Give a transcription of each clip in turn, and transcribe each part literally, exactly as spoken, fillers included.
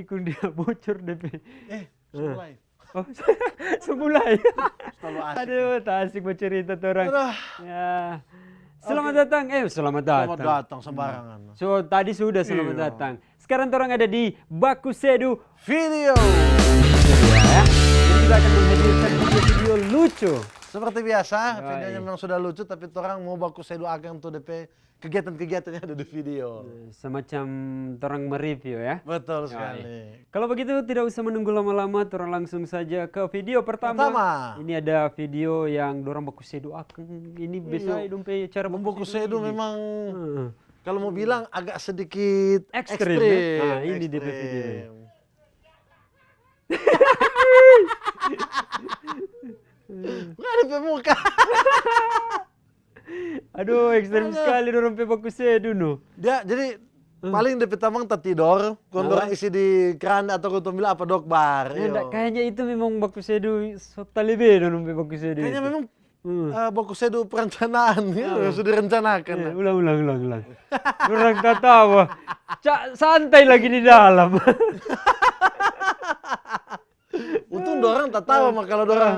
Kong dia bocor depe. Eh, so mulai. Oh, so mulai. Terlalu asik. Aduh, tak asik bercerita torang. Aduh. Ya. Selamat datang. Eh, selamat datang. Selamat datang sembarangan. So, tadi sudah selamat Iya. Datang. Sekarang torang ada di Baku Sedu Video. ya. Jadi kita akan menghadirkan video-video lucu. Seperti biasa, Yoi. Videonya memang sudah lucu, tapi torang mau baku sedu akang tu depe kegiatan-kegiatan yang ada di video. Semacam torang mereview ya. Betul Yoi. Sekali. Kalau begitu tidak usah menunggu lama-lama, torang langsung saja ke video pertama. Pertama. Ini ada video yang dorang baku sedu akang. Ini biasa Iya. dong pe cara Membaku baku sedu sedu ini. Memang Heeh. kalau mau bilang agak sedikit Ekstrim, ekstrim. Ya? Nah, ini dia pe video. Ekstrim. Bukan di pemuka. Aduh, ekstrim Aduh. Sekali dorang pe baku sedu no. Dia jadi Hmm. Paling depe tamang tatidor, kong Hah? Dorang isi di keran atau kong tong bilang apa dokbar. Ya, Iyo. Ndak, kayaknya itu memang baku sedu so talebe no, dong pe baku sedu. Kayaknya Itu. Memang Hmm. eh, baku sedu perencanaan, gitu, Ah. sudah direncanakan. Eh, Nah. Ulang, ulang, ulang, ulang. Dorang tatawa. Ca, santai lagi di dalam. Untung dorang tatawa mah kalau dorang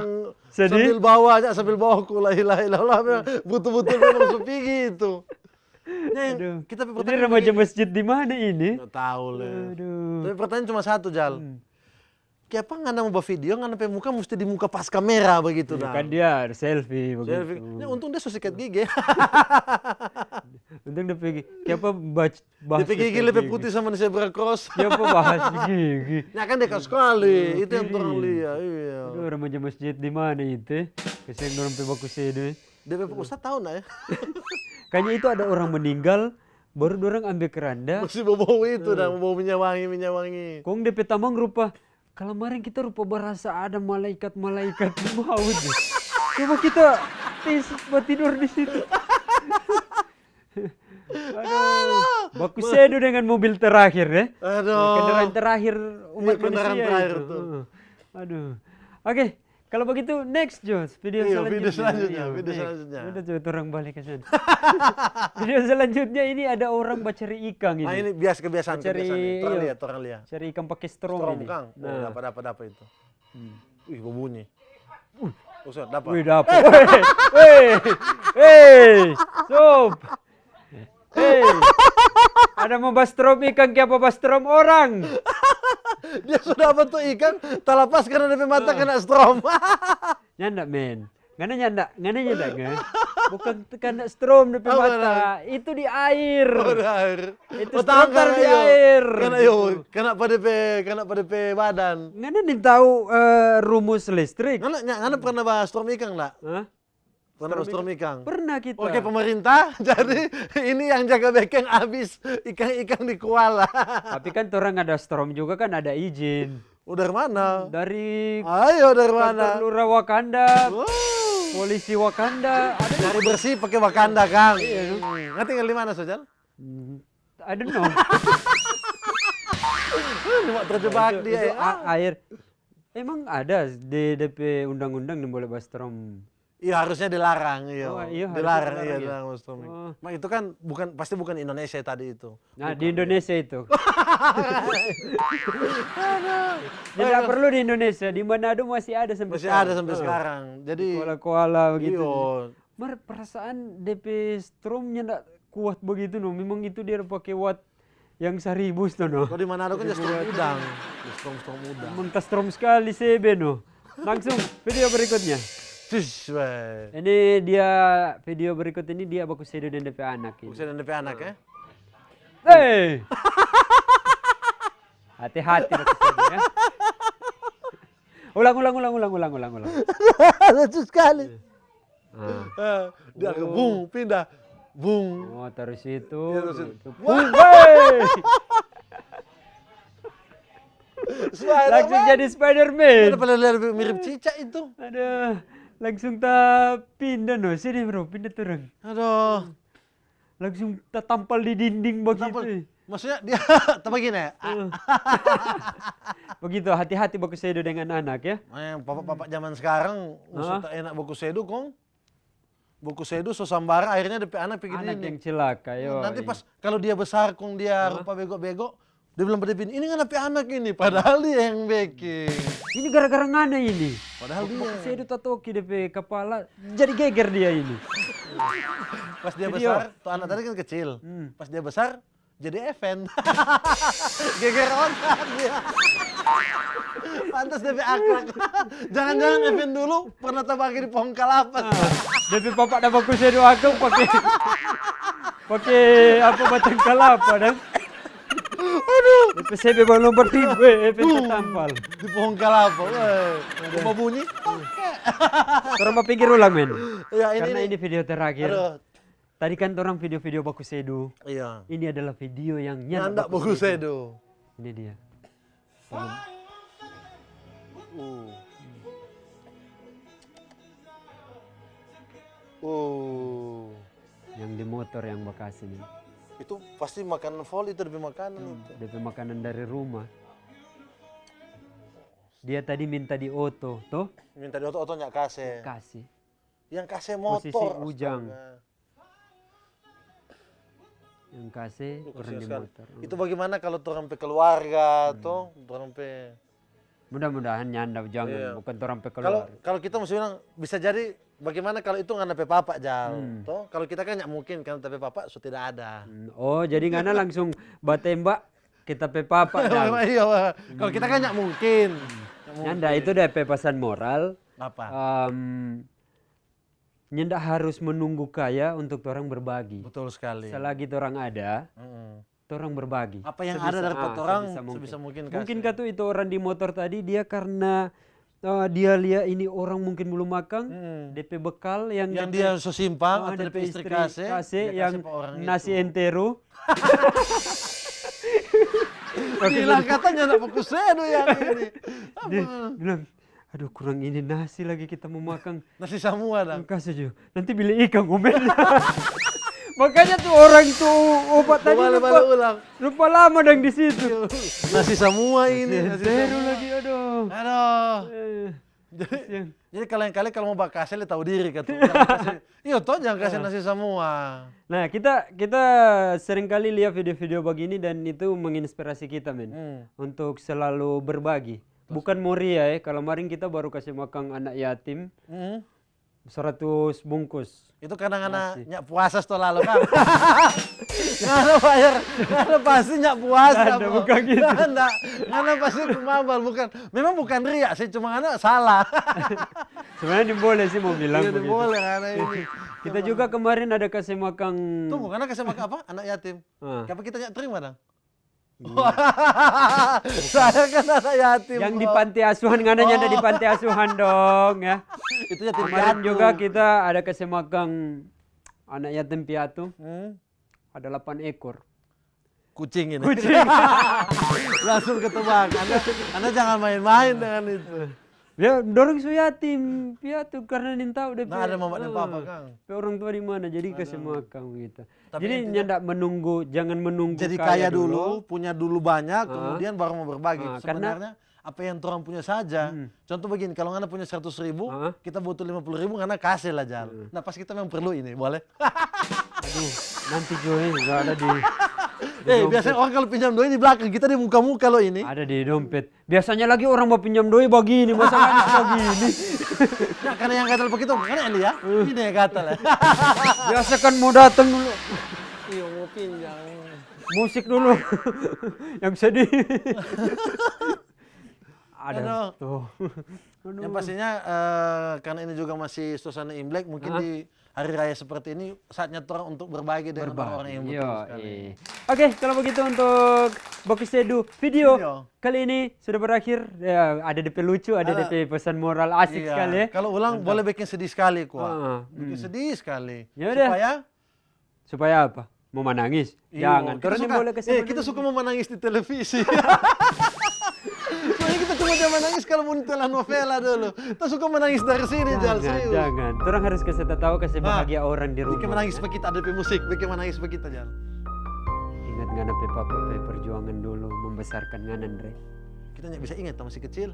Sedih? Sambil bawa aja, sambil bawa ku la ilaha illallah, butul-butul memang so pigi itu. Nah, Aduh. Kita pe Ini pertanyaan remaja begini. Masjid di mana ini? Nggak tahu lah. Aduh. Tapi pertanyaan cuma satu, Jal. Hmm. Kiapa ngana mo bavideo, ngana pe muka musti di muka pas kamera begitu, Ya, nah. Kan dia ada selfie begitu. Selfie. Nah, untung dia so sikat gigi. Untung dia pergi. Kiapa bac- bahas Dia pe gigi sikat lebih gigi? Putih sama zebra cross. Kiapa bahas gigi? Ya kan dekat sekali, itu yang Gigi. Orang lihat. Iya. Aduh, remaja masjid di mana itu? Kasihan orang pe baku sedu. Dia pe ustaz tahu nggak ya? Kayaknya itu ada orang meninggal, baru orang ambil keranda. Masih bau-bau itu dah, bau minyak wangi, minyak wangi. Kong depe tamang rupa, kalau kemarin kita rupa berasa ada malaikat-malaikat di maut. Coba kita tes batidur di situ. Aduh, baku sedu dengan mobil terakhir ya. Aduh. Kendaraan terakhir umat Iya, kendaraan manusia terakhir itu. tuh. Heeh. Aduh. Oke, kalau begitu next Jos, video Iya, selanjutnya. video selanjutnya, Iya, video next. selanjutnya. Udah tuh orang balik ke sana. Video selanjutnya ini ada orang bacari ikang ini. Nah, ini bias kebiasaan, Cari, kebiasaan ini. Orang iya. Lihat, orang lihat. Cari ikan pakai strom Strom ini. Kang. Oh, Nah. dapat dapat dapat itu. Wih, berbunyi. Usah dapat. Wih, dapa. Weh, weh, weh, stop. Hei, ada mau bastrom ikan, kiapa bastrom orang? Dia sudah apa tuh ikan, talapas karena dia mata kena strom. Nyanda, men. Ngana nyanda, ngana nyanda, kan? Bukan kena strom depe Apa, mata, itu di air. Oh, di air. Itu Oh, tangan strom taruh di iyo. Air. Kena iyo, kena pada pe, kena pada pe badan. Ngana nih tahu eh, rumus listrik? Ngana, ngana pernah bahas strom ikan nggak? Hah? Pernah bahas strom ikan. Pernah kita. Oke pemerintah, jadi ini yang jaga bekeng abis ikan-ikan di kuala. Tapi kan orang ada strom juga kan ada izin. Oh, dari mana? Dari Ayo dari kantor mana? Lurah Wakanda, Wow. Polisi Wakanda, ada Dari bersih pakai Wakanda, Kang. Iya, no? Hmm, Nggak tinggal di mana, Sojal? Hmm, I don't know. Ini mau terjebak Itu- dia. itu Ya. a- air. Emang ada di D P undang-undang yang boleh bastrom? Iya, harusnya dilarang, iya. Oh, iya, harusnya Dilarang, dilarang, iya, ya. dilarang bastrom. Oh. Nah, itu kan bukan pasti bukan Indonesia tadi itu. Nah, di Indonesia itu. Tidak perlu di Indonesia, di Manado masih ada sampai Masih sekarang. ada sampai Heeh. Sekarang. Jadi Kuala-kuala begitu. Iyo. Mar perasaan D P stromnya ndak kuat begitu no. Memang itu dia pakai watt yang seribu tuh no. Kalau di Manado kan dia strom udang. Dia strom-strom udang. Mentah strom sekali sebe no. Langsung video berikutnya. Cis, weh. Ini dia video berikut ini dia baku sedu dan D P anak ini. Bukan D P anak ya? Hei. Hati-hati baku sedu ya. Ulang, ulang, ulang, ulang, ulang, ulang, ulang. Lucu sekali. Ah. Eh, dia ke Oh. bung, pindah. Bung. Oh, terus itu. Iya, terus itu. Itu. Bung, hei. Spider-Man. Langsung jadi Spider-Man. Ada pada lihat mirip cicak itu. Aduh, langsung tak pindah no. Sini bro, pindah turun. Aduh. Langsung tak tampal di dinding Tampal. begitu. Maksudnya dia tak begini ya? Ah, Begitu, hati-hati baku sedu dengan anak ya. Eh, bapak-bapak zaman sekarang musuh Hah? tak enak baku sedu kong. Baku sedu so sambarang akhirnya D P anak pergi Anak ini. Yang cilaka, yo. Nanti pas kalau dia besar kong dia Hah? Rupa bego-bego, Dia bilang pada bini, "Ini ngana pe anak ini," padahal dia yang beking. Ini gara-gara ngana ini. Padahal dia. Baku Sedu tatoki de pe kapala, jadi geger dia ini. Pas dia besar, tu anak tadi kan kecil. Hmm. Pas dia besar, jadi Evan. Geger otak dia. Pantas de pe akhlak. Jangan-jangan Evan dulu pernah tabagi di pohong kalapa. Ah, de pe papa da baku Sedu akang pake, pake apa, batang kalapa, dang? Aduh. Itu saya memang nomor tiga, eh, F N T tampal. Di pohon kalapa, weh. Aduh. Cuma bunyi, toke. Torang bapikir ulang, men. Ya, ini, karena ini video terakhir. Aduh. Tadi kan torang video-video baku Sedu. Iya. Ini adalah video yang nyanda baku Sedu. Ini dia. Uh. Uh. Yang di motor yang bakasi nih. Itu pasti makanan Foli itu, de pe makanan itu. De pe makanan dari rumah. Dia tadi minta di oto, toh? Minta di oto, oto nya kase. Kase. Yang kase motor, posisi Ujang. Astaga. Yang kase orang di motor. Itu bagaimana kalau torang pe keluarga, toh? Torang pe Mudah-mudahan nyanda, jangan, bukan torang pe keluarga. Kalau kita mesti bilang, bisa jadi bagaimana kalau itu ngana pe papa, Jal? Toh, kalau kita kan nyak mungkin, karena ta pe papa so tidak ada. Hmm, oh, jadi ngana langsung batembak kita pe papa, Jal? Iya, Pak. Kalau kita kan nyak mungkin. Nyak mungkin. Nyanda, itu de pe pesan moral. Apa? Em, nyanda harus menunggu kaya untuk torang berbagi. Betul sekali. Selagi torang ada, torang berbagi. Apa yang ada dari torang, sebisa mungkin. Mungkin katu itu orang di motor tadi, dia karena, eh, dia lia ini orang mungkin belum makang, de pe bekal yang dia so simpang, atau de pe istri kase, yang nasi entero. Bilang katanya ndak fokus sedu yang ini. Dia bilang, "Aduh, kurang ini nasi lagi kita mo makang." Nasi samua dang. Kase jo. Nanti beli ikang, Omen. Makanya tu orang tu obat tadi lupa, lupa lama dang di situ. Nasi samua ini, nasi samua lagi, aduh. Aduh. Jadi, jadi kalian kali kalau mo bakase, le tau diri katu. Iyo to, jang kase nasi samua. Nah, kita, kita sering kali lia video-video bagini dan itu menginspirasi kita, men, untuk selalu berbagi. Bukan mo ria, eh. Kalo maring kita baru kase makang anak yatim seratus bungkus. Itu karena ngana nyak puasa sto lalu, kan? Ngana bayar, ngana pasti nyak puasa. Nda, bukan gitu. Nda, ngana pasti kumabal, bukan. Memang bukan ria sih, cuma ngana salah. Sebenarnya di boleh sih mau bilang begitu. Iya, di boleh, ngana ini. Kita juga kemarin ada kase makang. Tunggu, ngana kase makang apa? Anak yatim. Tapi kita nyak terima dang. Saya kan anak yatim. Yang di panti asuhan, ngana nyanda di panti asuhan dong, ya. Itu yatim piatu. Kemarin juga kita ada kase makang anak yatim piatu. Ada delapan ekor. Kucing ini. Kucing. Langsung ketebak. Anda, Anda jangan main-main dengan itu. Ya, dorang so yatim piatu karena nintau de pe, ada mama dan papa, kang. Pe orang tua di mana, jadi kase makang gitu. Jadi nyanda menunggu, jangan menunggu jadi kaya dulu, punya dulu banyak, kemudian baru mau berbagi. Sebenarnya apa yang torang punya saja. Contoh begini, kalau ngana punya seratus ribu, kita butuh lima puluh ribu, ngana kase lah, Jal. Nah, pas kita memang perlu ini, boleh? Aduh, nanti jo, eh, nggak ada di, di dompet. Eh, biasanya orang kalau pinjam doi di belakang, kita di muka-muka lo ini. Ada di dompet. Biasanya lagi orang mau pinjam doi bagini, masa nggak bisa bagini? Nah, karena yang gatal begitu, kan Eli ya? Ini yang gatal ya. Biasa kan mau datang dulu. Iya, mau pinjam. Musik dulu. Yang sedih. Ada tuh. Yang pastinya, eh, karena ini juga masih suasana Imlek, mungkin di hari raya seperti ini, saatnya torang untuk berbagi dengan orang-orang yang butuh sekali. Oke, kalau begitu untuk Baku Sedu video kali ini sudah berakhir. Ya, ada de pe lucu, ada de pe pesan moral asik sekali, ya. Kalau ulang, boleh bikin sedih sekali, kwa. Bikin sedih sekali. Ya udah. Supaya Supaya apa? Mau manangis? Jangan. Torang boleh kase manangis. Kita suka mau manangis di televisi. Soalnya kita cuma bisa manangis kalau mau telenovela dulu. Kita suka manangis dari sini, Jal, serius. Jangan. Torang harus kase tatawa, kase bahagia orang di rumah. Bikin manangis pa kita, ada pe musik, bikin manangis pa kita, Jal. Ingat ngana pe papa pe perjuangan dulu membesarkan ngana, Andre. Kita nggak bisa ingat, masih kecil.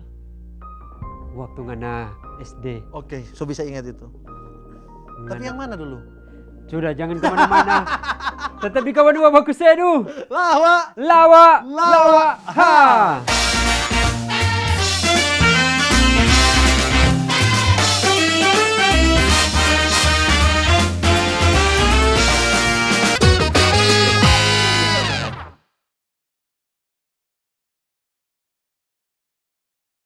Waktu ngana S D. Oke, so bisa ingat itu. Tapi yang mana dulu? Sudah, jangan kemana-mana. Tetap di kawan dua baku sedu. Lawa. Lawa, Lawa. lawa, ha.